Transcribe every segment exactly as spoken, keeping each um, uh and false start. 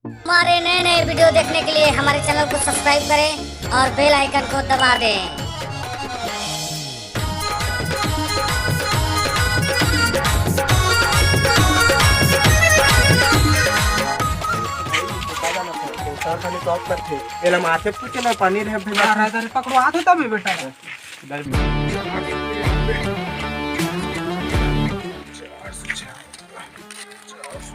हमारे नए नए वीडियो देखने के लिए हमारे चैनल को सब्सक्राइब करें और बेल आइकन को दबा दें। सर खाली टॉप करथे। एला माथे पूछे ना, पानी रहे भैया। अरे, अरे, पकड़ो, हाथ होता में बेटा।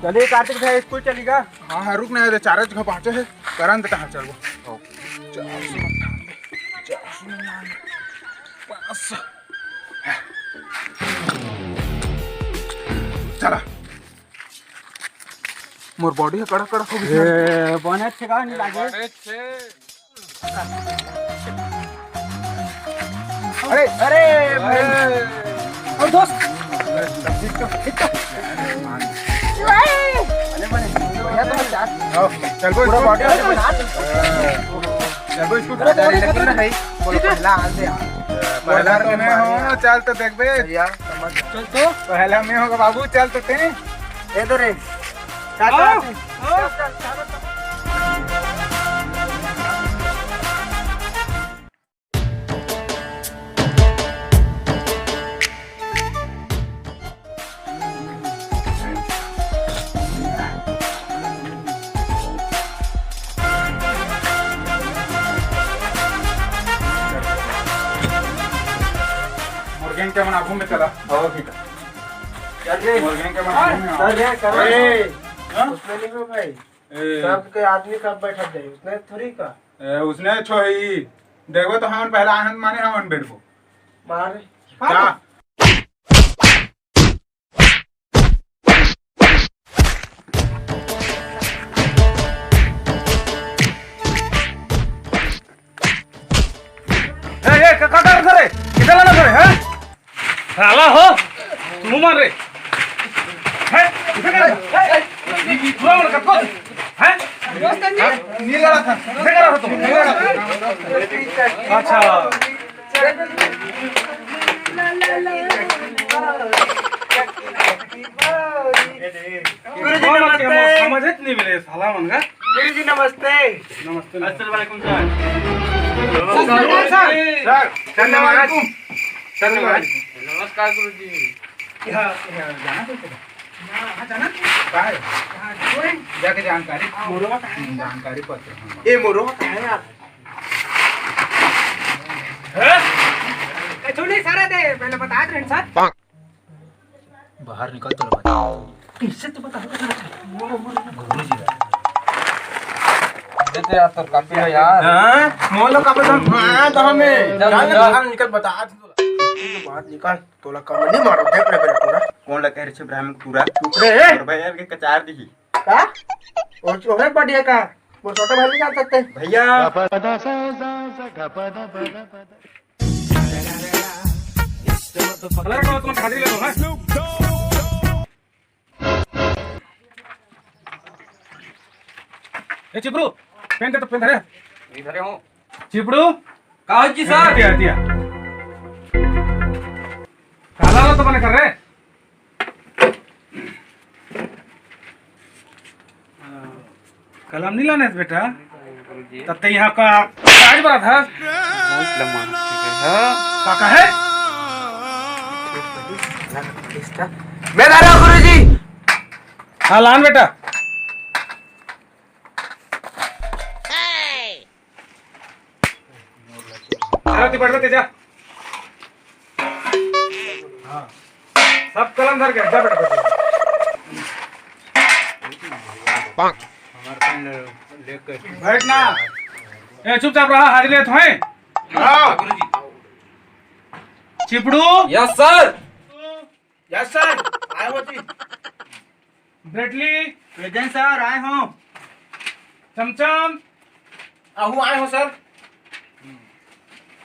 चलिए कार्तिक भाई, स्कूल चलेगा। हाँ, हाँ, रुक ना, ये चार्ज का पहुँचे है, करन देता है, चलो। चार सौ निन्यानवे, चार सौ निन्यानवे, पाँच सौ। चला। मोर बॉडी ह कड़क कड़क हो गई। ए, बने अच्छे का नहीं लागे। अरे, अरे, भाई। और दोस्त। अरे, बने, बढ़िया तो है यार। आओ, चल, पूरा बॉडी बना। चल, इसको अरे, बॉडी लेकिन खत्म। नहीं, बोलो, ठीक है। पहला हाल दे। पहला तो मैं हूँ, चल तो देख बे। भैया, समझ। चल तो। पहला मैं होगा बाबू, चल तो ते। ए दो रे। क्या आओ, बात है? आओ। मुर्गेन के मन आगू में चला। हो, ठीक है। चल रे। मुर्गेन के मन आगू में। चल रे, कर रे। ए, हाँ? उसमें नहीं हो भाई। ए। सबके आदमी सब बैठा जाए, उसने थोड़ी का। ए, उसने छोई। देखो तो हमन पहला आनंद माने हमन बैठबो। मार। क्या? ए, ए, का, का, का करे? किधर लाना करे, हैं? साला हो, तू मार रे। हैं? इधर कर। ए, ए, ए, पूरा मार कर, हैं? नहीं लड़ा था। इधर करा था तुम, नहीं लड़ा था। अच्छा। गुरुजी नमस्ते। समझ नहीं मिले साला मन का। गुरुजी नमस्ते। नमस्ते, नमस्ते। अस्सलाम वालेकुम sir. Sir, sir, sir, sir, नमस्कार। नमस्कार गुरुजी। यहाँ, यहाँ जाना था तेरा? हाँ, जाना था। कहाँ है? हाँ, जो है। जाके जानकारी। मोरवा कहाँ है? जानकारी पत्र, हाँ। ये मोरवा कहाँ है यार? हैं? ए, छोड़ नहीं, सारा दे, पहले बता दे सर। बाहर निकल तो बता। कैसे तो बता? गुरुजी। देते यार, तो काफी है यार। हाँ, मोलो का पसंद, हाँ, तो हमें। चल, चल, चल। बाहर निकल, बता दे तोला। बाहर निकल, तोला कम नहीं मारो, देख ले मेरा पूरा। कौन लगा रे छे ब्राह्मण पूरा? टुकड़े है। और भाई यार के कचार दिही। का? और जो है बढ़िया का? वो छोटा भाई नहीं जा सकते? भैया। पकड़ा रखो, तुम खाली ले लो, हाँ? ए चिपड़ू, पेन दे तो, पेन धरे। नहीं धरे हूँ। चिपड़ू। का हो जी सर? हटिया, हटिया। काला वाला तो मने कर रे। कलम नहीं लाने से बेटा। गुरुजी। तब ते यहाँ का काज बरा था। बहुत लम्बा है। हाँ। का, का है? मैं ला रहा हूँ गुरुजी। हाँ, लान बेटा। चलो, तू बैठ, बैठ जा। हाँ। सब कलम धर के, जा बेटा, बैठ जा। बैठ ना। ए, चुपचाप रहा, हाजिरी लेत होए। हाँ। Chipdu. Yes sir. Yes sir, आए हो जी। ब्रेटली। प्रेजेंट सर, आए हो। चमचम। आहू आए हो सर।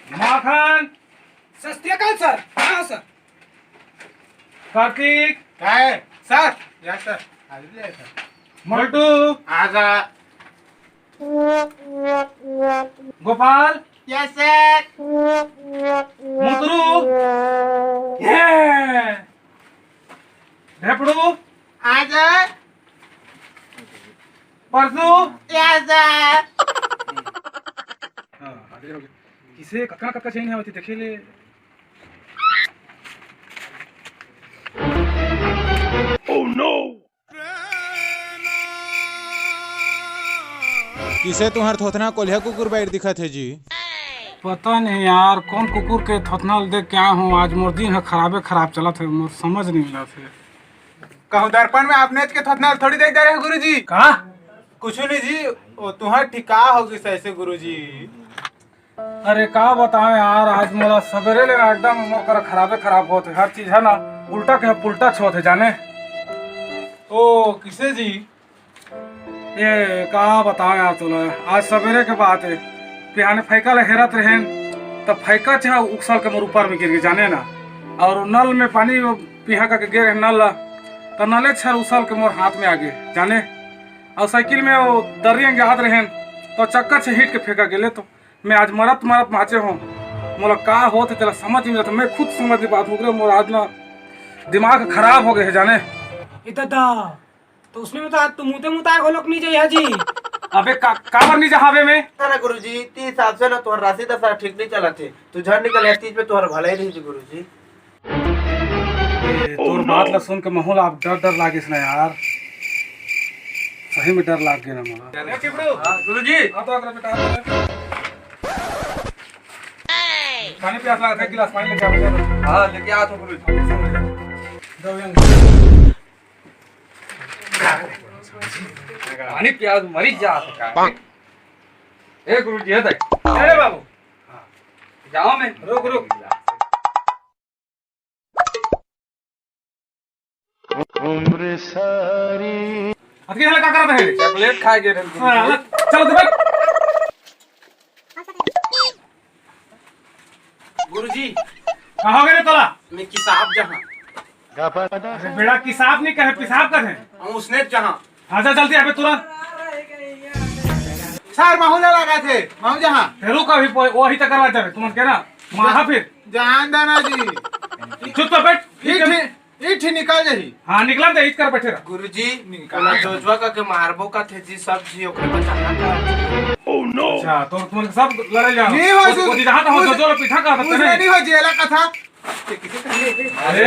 माखन। सत श्री अकाल सर, आए हो सर। कार्तिक। काय? सर। Yes sir. हाजिरी है सर। मोल्टू। आजा। गोपाल। Yes sir. मुतरू। ये। ढेपड़ू। आजा। परसों। Yes, sir। हाँ, आ गए, हो गए। किसे कतका, कतका चाहिए होती, देखे ले। Oh no! किसे तुंहर थोथना कोल्हा कुकुर बाइर दिखत हे जी? पता नहीं यार, कौन कुकुर के थोथना ल देख के आए हूँ। आज मोर दिन ह खराबे खराब चलत हे, मोर समझ नहीं मिलत हे। कहूँ दर्पण में आप नेच के थोथना ल थोड़ी देख दे रहे हो गुरुजी। का? कुछ नहीं जी, वो तुंहर ठीक का हो गिस ऐसे गुरुजी। अरे का बताओ यार, आज मोला सबेरे ले ना एकदम मोर करा खराबे खराब होत हे। हर चीज है ना उल्टा के पुल्टा होत हे जाने। ओ किसे जी? ए का बताओ यार तोला, आज सबेरे के बात हे, पिहाने फैका ले हेरत रहेन, त फैका छा उकसल के मोर ऊपर में गिर गे जाने ना। और नल में पानी पिहा करके गे रहेन नल ला, त नले छर उसल के मोर हाथ में आ गे जाने। और साइकिल में वो दर्रियन जात रहेन, तो चक्का छे हिट के फेंका गेले। तो मैं आज मरत मरत बाँचे हूँ। मोला का होत हे तेला समझ नहीं आता, मैं खुद समझ नहीं पात हूँ। मोर आज ना दिमाग खराब हो गए हे जाने। ए दादा, तो उसने में तो आज तू मुते मुताए घोलक नहीं जाइया जी। अबे का, काबर नहीं जहाँ बे मैं? ना गुरुजी, ती हिसाब से ना तोहर राशि दशा ठीक नहीं चलत हे। तू झड़ निकल, हर चीज में तोहर भलाई रही जी गुरुजी। ए, तोर बात ला सुन के महू ला आप डर डर लागिस ना यार, सही में डर लाग गया ना मोला। हाँ, गुरुजी। हाँ, तो अगर बेटा, पानी प्यास लगा था, गिलास पानी लेके आ बेटा। हाँ, लेके आ तो गुरुजी। दो यंग। पानी प्यास मरी जा सका। ए गुरुजी, ये देख। अरे बाबू। हाँ। जाओ मैं। रुक, रुक। अतके हला का करत हे? चॉकलेट खाए गे रहे। हाँ, चल तो बैठ। गुरुजी, कहाँ गए तोला? मैं किसाब जहाँ। अरे बेटा, किसाब नहीं कहे, पिसाब कहे। हम उसने जहाँ। हाँ, जा जल्दी अबे तुरंत। सर, महू ला लगा थे, महू जहाँ। ते रुक अभी, वही तक करवा जावे, तुमन के ना, माहा फिर। जान देना जी। चुप तो बैठ। ठीक है। ई ठी निकल जाही। हाँ, निकलन दे, इत कर बैठे रह। गुरुजी, निकल। ओला जोजवा का के मारबो का थे जी, सब जी ओकरे बचाना का। अच्छा, तो तुमन सब लड़े जाओ। नहीं हो, वो, जी। वो जी जहाँ तो हो, जोजवा पीठा का बता उसने नहीं। नहीं हो जेला का था। अरे,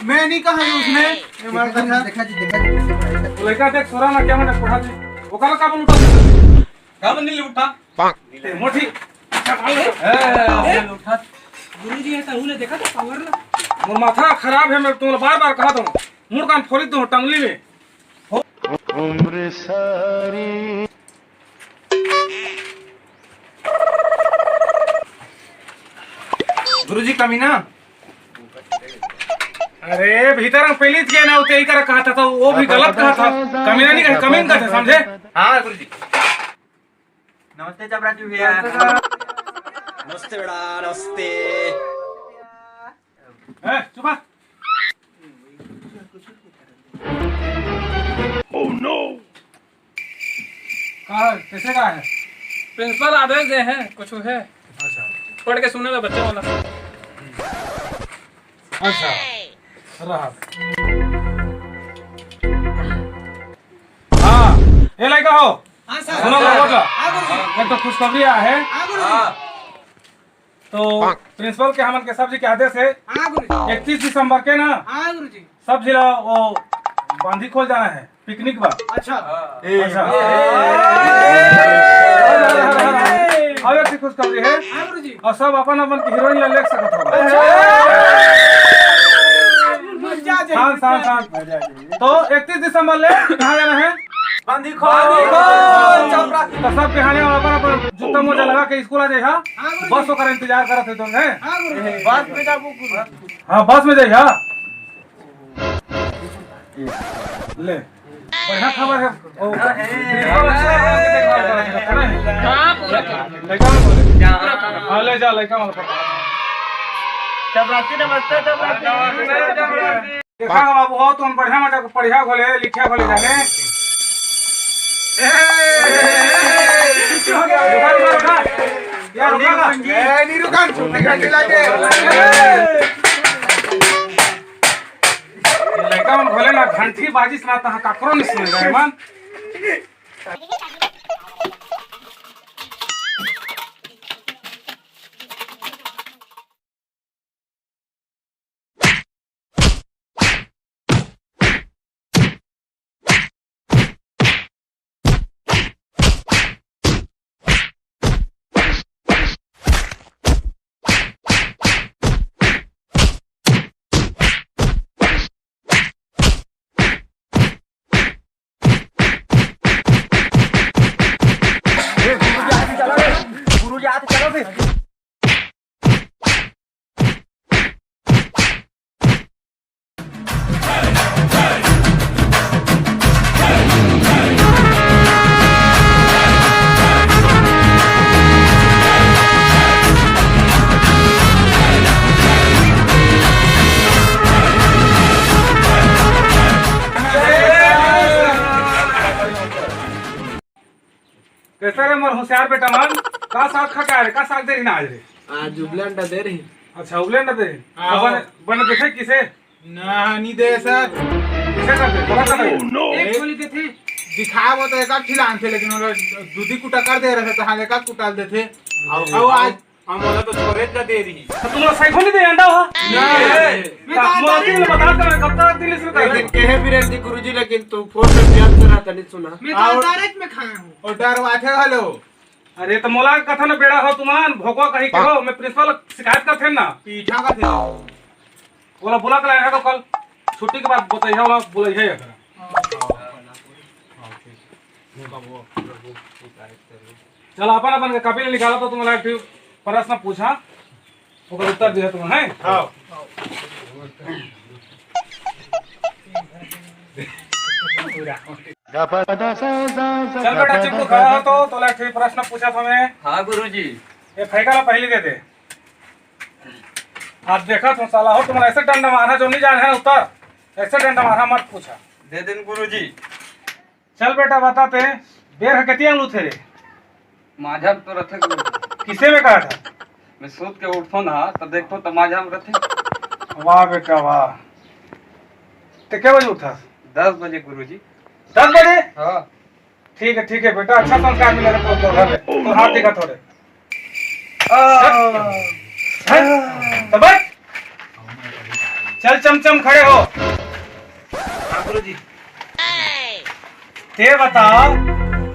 मैं नहीं कहा जी उसने, ये मार का था। देखा जी, देखा जी। वो लड़का देख, सोरा ना क्या मैंने पढ़ा जी। वो कल का बोल उठा। का बोल नहीं उठा? ए, मोटी। ए, ए, उठा। गुरुजी, ये तहु ले देखा तो पावर ला। मोर माथा खराब है, मैं तुमला बार-बार कहा था। मुड़ कान फोड़ी दो टंगली में। गुरुजी, कमीना। अरे, भीतर हम पहले ही गए ना, उते ही कर कहा था, तो वो भी गलत कहा था। कमीना नहीं कहे, कमीन कहा था, समझे? हाँ, गुरुजी। नमस्ते चपरासी भैया। नमस्ते बेटा, नमस्ते। ए, चुप आ। Oh no! का है? कैसे का है? प्रिंसिपल आदेश दे हैं, कुछ है। अच्छा। पढ़ के सुने ला बच्चा वाला। अच्छा, रहा। हाँ, ये लड़का हो। हाँ, सर। सुनो, लोगों का। हाँ, गुरुजी। एक तो खुशखबरी आया है। हाँ, गुरुजी। तो प्रिंसिपल के हमन के सब जी के आदेश है। हाँ, गुरुजी। इकतीस दिसंबर के ना। हाँ, गुरुजी। सब जी ला वो बांधी खोल जाना है, पिकनिक बा। अच्छा। अच्छा। ए, ए, ए, ए, ए, ए, ए, ए, ए, ए, अब एक खुशखबरी है। हाँ, गुरुजी। और सब अपन अपन की हीरोइन ला ले सकत हो। अच्छा। मजा आ जाए। शांत, शांत, शांत। तो इकतीस दिसंबर ले कहाँ जाना है? बांधी खोल। बांधी खोल, चपरासी। तो सब बिहाने अपन अपन जूता मोजा लगा के स्कूल आ जाए, हाँ? हाँ, गुरुजी। बस ओकर इंतजार करत है तुम, हैं? हाँ, गुरुजी। बस में जाबो, गुरुजी। हाँ, बस में जाए, हाँ? ले, बढ़िया खबर है। ओ, प्रिंसिपल अच्छा है, हमन के देखभाल करत है, है ना? हाँ, पूरा, पूरा। लइका मन बोले। हाँ, ले जा, लइका मन बोले। चपरासी नमस्ते, चपरासी। देखा हो बाबू, हो तुम बढ़िया मजा को पढ़िया घोले, लिखिया घोले जाने। ए, ए, ए, ए, रुका, रुका, रुका। यार, रुका ना। ए, नहीं रुका, छुट्टी घंटी लागे। मन भले ना घंटी बाजिस ना, तहाँ काकरो नहीं सुने रहे मन। ए, गुरुजी, हाथ चलो रे। गुरुजी, हाथ चलो फिर। कैसे रे मोर होशियार बेटा मन? का साग खा के आए रे? का साग दे रही ना आज रे? आज उबले अंडा दे रही। अच्छा, उबले अंडा दे रही। हाँ। तो बने, बने देखे किसे? ना, नहीं दे सर। किसे कर दे? बोला कर दे। एक गोली देथे। दिखाए वो तो एक आध खिलान थे, लेकिन वो दूधी कुटा कर दे रहे थे, तो हाँ, एक आध कुटा देथे। और, और आज हम बोला तो छोरे का दे रही। तो तुम लोग सही नहीं दे अंडा हो? नहीं। मैं तो मोती ने बता कर कब तक दिल से कर लेकिन कहे बिरेन जी गुरुजी, लेकिन तू फोन पे प्यार से रहता नहीं सुना। मैं तो और अदालत में खाया हूँ। और डरवाथे घलो। अरे तो मोला कथा न बेड़ा हो तुमान, भोकवा कहीं के हो, मैं प्रिंसिपल शिकायत करथे ना। पीठा का थे। ओला बुला के लाया है तो कल छुट्टी के बाद बताइए, ओला बुलाइए एकरा। चल, अपन अपन के कॉपी ले निकाला तो तुम्हारा एक ठो प्रश्न पूछा, ओकर उत्तर दिया तुम, हैं? हाँ। चल बेटा, चिपकू खड़ा हो तो, तोला एक ठो प्रश्न पूछा था मैं। हाँ गुरुजी। ये फेंका ला पहले दे दे। आज देखा तू साला हो, तुमन ऐसे डंडा मारा जो नहीं जाने है उत्तर, ऐसे डंडा मारा मत पूछा। दे देन गुरुजी। चल बेटा, बता ते, बेर ह कतिया लूथे रे? माझा तो रथे गुरुजी। किसे में कहा था? मैं सूत के उठथो ना, तो देखथो तो माझा में रथे। वाह बेटा, वाह। ते के बजे उठा? दस बजे गुरुजी। दस बजे? हाँ। ठीक है, ठीक है बेटा, अच्छा संस्कार मिला है तो, तो घर में। तो हाथ दिखा थोड़े। आ, हट, तो बैठ। चल चमचम खड़े हो। हाँ गुरुजी। ते बता,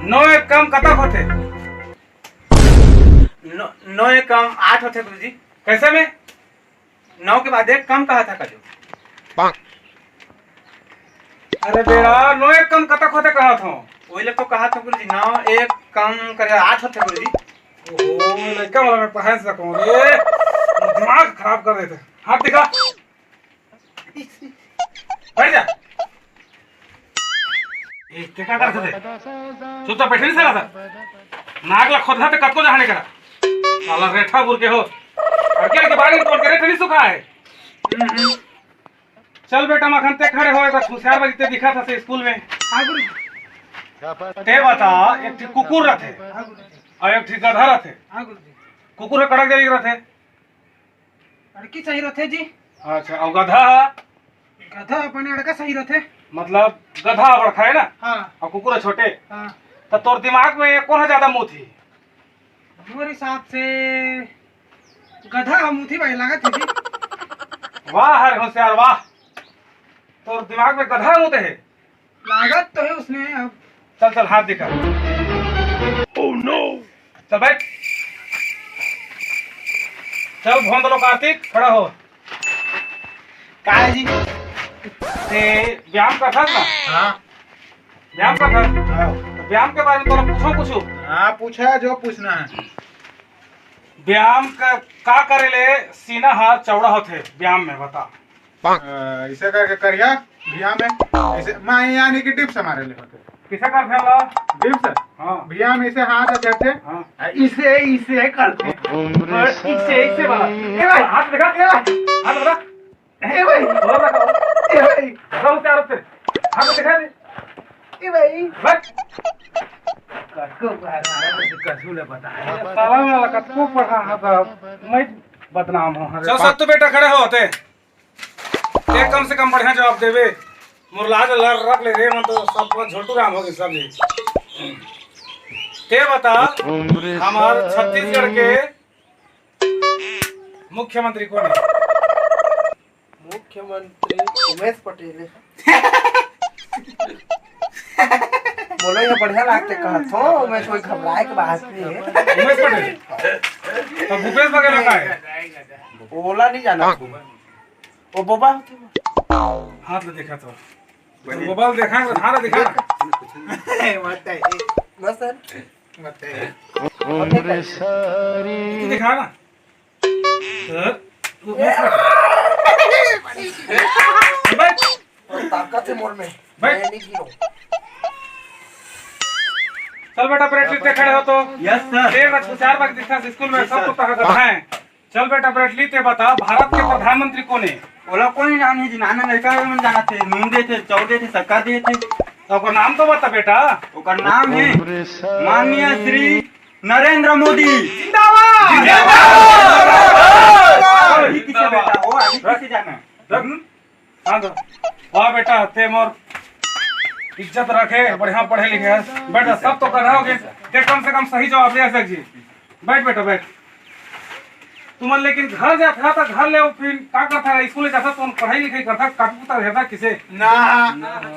नौ एक कम कतक होथे? नौ, नौ एक कम आठ होथे गुरुजी। कैसे में? नौ के बाद एक कम कहा था कजू। अरे बेड़ा, नौ एक कम कतक होथे कहा था? वही लोग तो कहा था गुरुजी, नौ एक कम करे आठ होथे गुरुजी। ओहो, लड़का वाला मैं पढ़ाई से कहूँ रे। दिमाग खराब कर देथे। हाथ दिखा। बैठ जा। ए, ते का करत हे? चुपचाप बैठे नहीं साला सा। नाक ला खोदहा ते कतको जहाने करा। साला रेठा बुर के हो। अड़के के बारे में कौन के रेठा नहीं सुखा है? चल बेटा मखन, ते खड़े हो, एक होशियार बा, ते दिखा था से स्कूल में। हाँ गुरु। ते बता, एक ठी कुकुर रथे, हाँ गुरु। और एक ठी गधा रथे। हाँ गुरु। कुकुर ह कड़क जरी रथे। अड़की सही रथे जी। अच्छा, और गधा ह? गधा अपने अड़का सही रथे। मतलब गधा बड़का है ना? हाँ। और कुकुर छोटे? हाँ। तो तोर दिमाग में कौन ह ज्यादा मुथी? मोर हिसाब से गधा ह मुथी भाई लागत हे जी। वाह, हर होशियार, वाह। तोर दिमाग में गधा मुते हे। लागत तो है उसने अब। चल, चल, हाथ दिखा। Oh no! चल, बैठ। चल, भोंद लो कार्तिक, खड़ा हो। का है जी? ते व्यायाम करथस ना? हाँ। व्यायाम करथस? हाँ। तो व्यायाम के बारे में तोला पूछो कुछ? हाँ, पूछा जो पूछना है। व्यायाम का, का करे ले सीना हर चौड़ा होथे व्यायाम में, बता। अ, इसे करके करिया, भैया में, इसे, मैं यानी कि dips मारे ले होते। किसे करथे ला? Dips? हाँ। भैया में इसे हाथ रखते, हाँ। आ, इसे, इसे करते। और इसे, इसे वाला। ए भाई, हाथ दिखा। ए भाई। हाथ दिखा। ए भाई। और दिखा। ए भाई। दिखा उसे आरोप से। हाथ दिखा दे। ए भाई। बस। कतको बार मारा, तो कछु ले बता। साला वाला कतको पढ़ा है साहब। मैं बदनाम हूँ। चल, सब तो बेटा खड़े हो होते। ते कम से कम बढ़िया जवाब देबे। मोर लाज ल रख ले रे, मन तो सब झोलटू राम हो गए सब जी। ते बता, हमार छत्तीसगढ़ के मुख्यमंत्री कौन है? मुख्यमंत्री उमेश पटेल है। बोलो, ये बढ़िया लागथे कहत हो, उमेश, कोई घबराए के बात नहीं है। उमेश पटेल? तो भूपेश बघेल का है? ओला नहीं जाना। ओ बाबा, हाथ ले देखा तो। तो बाबा देखा, हाथ ले देखा। मत है। बस सर। मत है। तू देखा ना। सर, तू बैठ। बैठ। ताकत है मोर में। बैठ। मैं नहीं गिरो। चल बेटा, परेड लिखते खड़े हो तो। Yes sir. तेरे बच्चे चार बार दिखा स्कूल में, जी सब सर। तो कहा करता है। चल बेटा, ब्रेटली, ते बता, भारत के प्रधानमंत्री कौन है? ओला कोई नाम नहीं जी, नाना लड़का मन जानत हे, नून देथे, चाउर देथे, शक्कर देथे। तो ओकर नाम तो बता बेटा। ओकर नाम है माननीय श्री नरेंद्र मोदी। जिंदाबाद। अभी किसे बेटा, वो अभी किसे जाना? रख। हम्म? हाँ तो, वाह बेटा, ते मोर इज्जत रखे, बढ़िया पढ़े लिखे है। बेटा, सब तो करना होगे, ते कम से कम सही जवाब दे सक जी। बैठ बेटा, बैठ। तुमन लेकिन घर जात हा, तो घर ले फिर का करता है? स्कूल जाता, तुमन पढ़ाई लिखाई करता, कॉपी किताब रहता किसे? ना।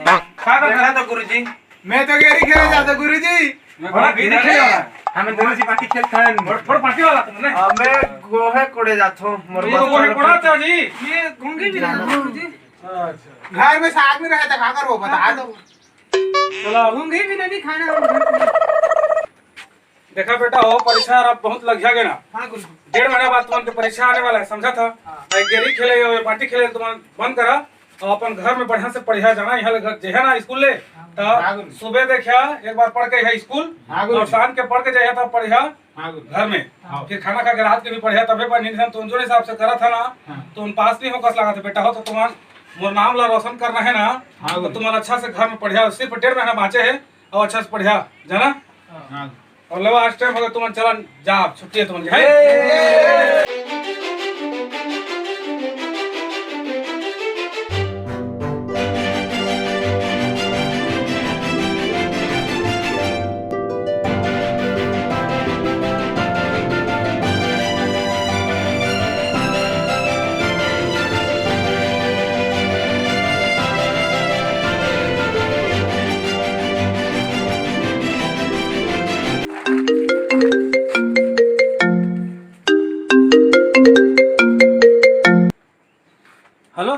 का करता देखा है? तो गुरुजी, मैं तो गेरी खेले जाता गुरुजी। बड़ा गेरी खेले वाला। हमें गुरुजी पार्टी खेलता है। बड़, बड़ पार्टी वाला तुमने। हमें गोहे कोड़े जात हो, मोर ये तो बस गोहे चलो। कोड़ा था जी। ये घूंगी भी नहीं गुरुजी। अच्छा। घर में साग में रहता, खा कर वो बता दो। चलो। घूंगी भी नहीं खाना। देखा बेटा, हो परीक्षा अब बहुत लगिया गया ना। हाँ गुरुजी। डेढ़ महीना बाद तुमन के परीक्षा आने वाला है, समझा था? हाँ। भाई गेरी खेले, ये बाटी खेले, तुमन बंद करा और अपन घर में बढ़िया से पढ़िया जाना। यहाँ ले घर जे है ना स्कूल ले, हाँ। तो हाँ गुरुजी। सुबह देखिया एक बार पढ़ के यहाँ स्कूल हाँ गुरुजी। और शाम के पढ़ के जाइए तो पढ़िया हाँ गुरुजी। घर में। हाँ। फिर खाना खा के रात के भी पढ़िया, तबे पर नींद तुम जो हिसाब से करा था ना, हाँ। तो उन पास नहीं होकस लगा था बेटा हो, तो तुमन मोर नाम ला रोशन करना है ना, हाँ तो गुरुजी। तुमन अच्छा से घर में पढ़िया, सिर्फ डेढ़ महीना बाँचे है और अच्छा से पढ़िया, जाना? हाँ। और लेवा, आज टाइम हो गया, तुमन चलन जा, छुट्टी है तुमन के, है? हेलो,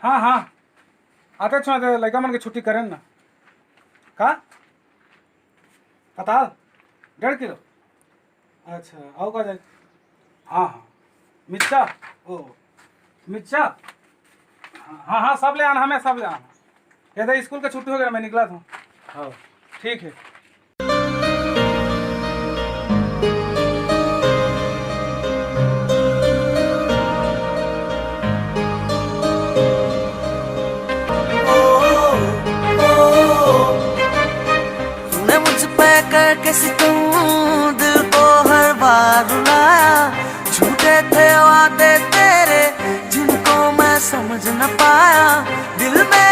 हाँ हाँ, आते छो, आते लइका मन के छुट्टी करेन ना। का पताल डेढ़ किलो। अच्छा, अउ का जाए? हाँ हाँ, मिर्चा, ओ मिर्चा, हाँ हाँ, सब ले आना, हमें सब ले आना। ये तो स्कूल का छुट्टी हो गया, मैं निकला था। हाँ, ठीक है। तूने मुझ पे करके सितम दिल को हर बार रुलाया, झूठे थे वादे तेरे जिनको मैं समझ न पाया, दिल में